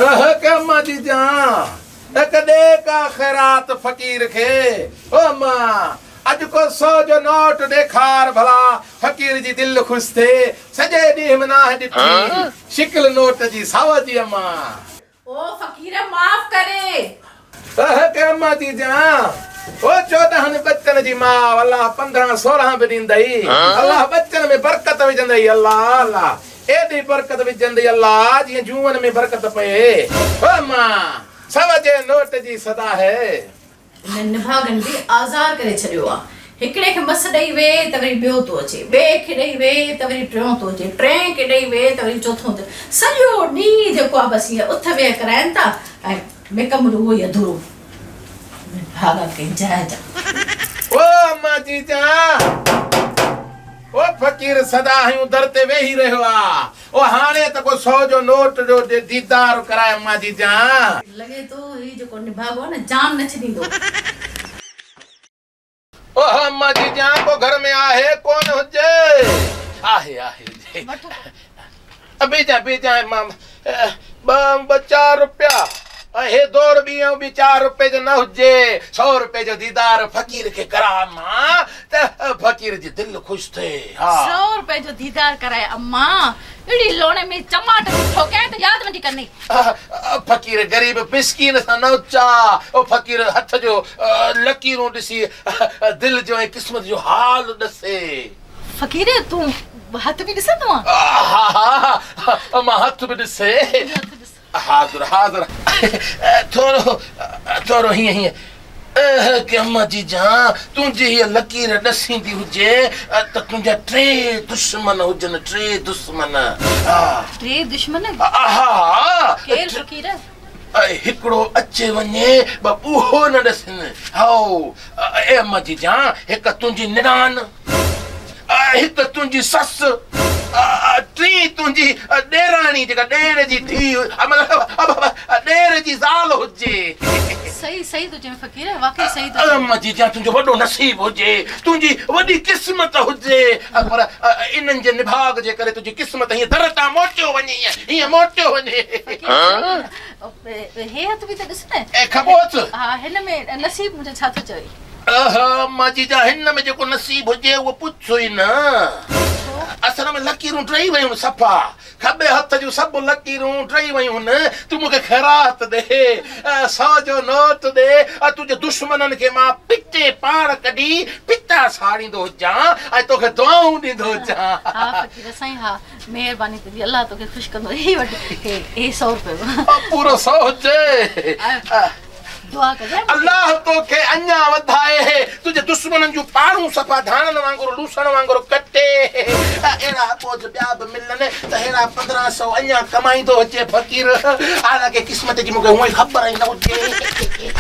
اهه ڪي اما جي جان، هڪ ڏي ڪا خيرات فقير کي. او اما، اڄ ڪو سو جو نوٽ ڏيکار ڀلا فقير جي دل خوش ٿئي. سڄي ڏينهن ۾ ناهه ڏٺي شڪل نوٽ جي سو جي اما. او فقير معاف ڪري. اهه ڪي اما جي جان، او 14 ٻچن جي ماء الله 15 16 به ڏيندئي. الله ٻچن ۾ برڪت وجهندئي الله الله. ايڏي برڪت وجهندئي الله جيئن جوئن ۾ برڪت پئي. او اما، سو جي نوٽ جي صدا هي. انهن نڀاڳن به آزار ڪري ڇڏيو آ. هڪڙي کي مس ڏئي ويهه ته وري ٻيو ٿو اچي، ٻئي کي ڏئي ويهه ته وري ٽيون ٿو اچي، ٽئين کي ڏئي ويهه ته وري چوٿون ٿو. سڄو ڏينهن جيڪو آ بس ائين اٿ ويهه ڪرائين ٿا ۽ ميڪ اپ اهو ئي اڌورو. نڀاڳا ڪنهن جاء جا. او اما جيجا! او فقير سدا هيون در تي ويهي رهيو آ. او هاڻي ته ڪو سو جو نوٽ جو ديدار ڪرائي اما جيجان. لڳي ٿو هي جيڪو نڀاڳو آ نه جان نه ڇڏيندو. او اما جيجان ڪو گهر ۾ آهي ڪونه هجي. آهي آهي هجي. بيجان بيجان مان ٻه ۽ ٻه چار روپيا ۽ هي دور ٻي ۽ ٻي چار روپئي جو نه هجي، سو روپئي جو ديدار فقير کي ڪراء اما ته فقير جي دل خوش ٿئي. ها. سو روپئي جو ديدار ڪرائي اما، اهڙي لوڻي ۾ چماٽ ٿي ٺوڪيائين ته ياد وڃي ڪني. فقير غريب مسڪين سان نه اچا، او فقير هٿ جو لڪيرون ڏسي دل جو ۽ قسمت جو حال ڏسي. فقير تون هٿ به ڏسندو آن؟ ها ها مان هٿ به ڏسي. حاضر حاضر ٿورو ٿورو هيئن هيئن اهه ڪي اما جي جان تنهنجي هيء لڪير ڏسيندي هجي ته تنهنجا ٽي دشمن هجن ٽي دشمن. ٽي دشمن؟ ها. ڪير فقير؟ هڪڙو اچي وڃي ٻه اهو نه ڏسين. هائو اي اما جي جان هڪ تنهنجي نڻان. هڪ تنهنجي سس، ٽين تنهنجي ڏيراڻي جيڪا ڏير جي ڌيء مطلب ڏير جي زال هجي. صحيح صحيح ٿو چوين فقير واقعي صحيح ٿو چوين. اما جيجان تنهنجو وڏو نصيب هجي، تنهنجي وڏي قسمت هجي پر انهن جي نڀاڳ جي ڪري تنهنجي قسمت هيئن در تان موٽيو وڃي هيئن موٽيو وڃي. فقير هي هٿ به ته ڏس نه. اي کٻو هٿ. ها هن ۾ نصيب منهنجو ڇا ٿو چوي. اها اما جيجا هن ۾ جيڪو نصيب هجي اهو پڇ ئي نه. اصل ۾ لڪيرون ڊهي ويون صفا کٻي هٿ جون سڀ لڪيرون ڊهي ويون. تون مون کي خيرات ڏي، سو جو نوٽ ڏي، تنهنجي دشمنن کي مان پٽي پاڙ ڪڍي پتا ساڙيندو هجان ۽ توکي دعائون ڏيندو هجان. ها فقير سائين ها مهرباني تنهنجي الله توکي خوش ڪندو. هي وٺ هي سو روپيو. پورو سو هجي. دعا ڪجانء مون کي. الله توکي اڃا وڌائي، تنهنجي دشمنن جون پاڙون صفا ڌاڻن وانگر لوسڻ وانگر ڪٽي. اهڙا اٻوجهه ٻيا به ملن ته اهڙا 15 سئو اڃا ڪمائيندو هجي فقير. حالانڪه قسمت جي مون کي هونئن ئي خبر ئي نه هجي.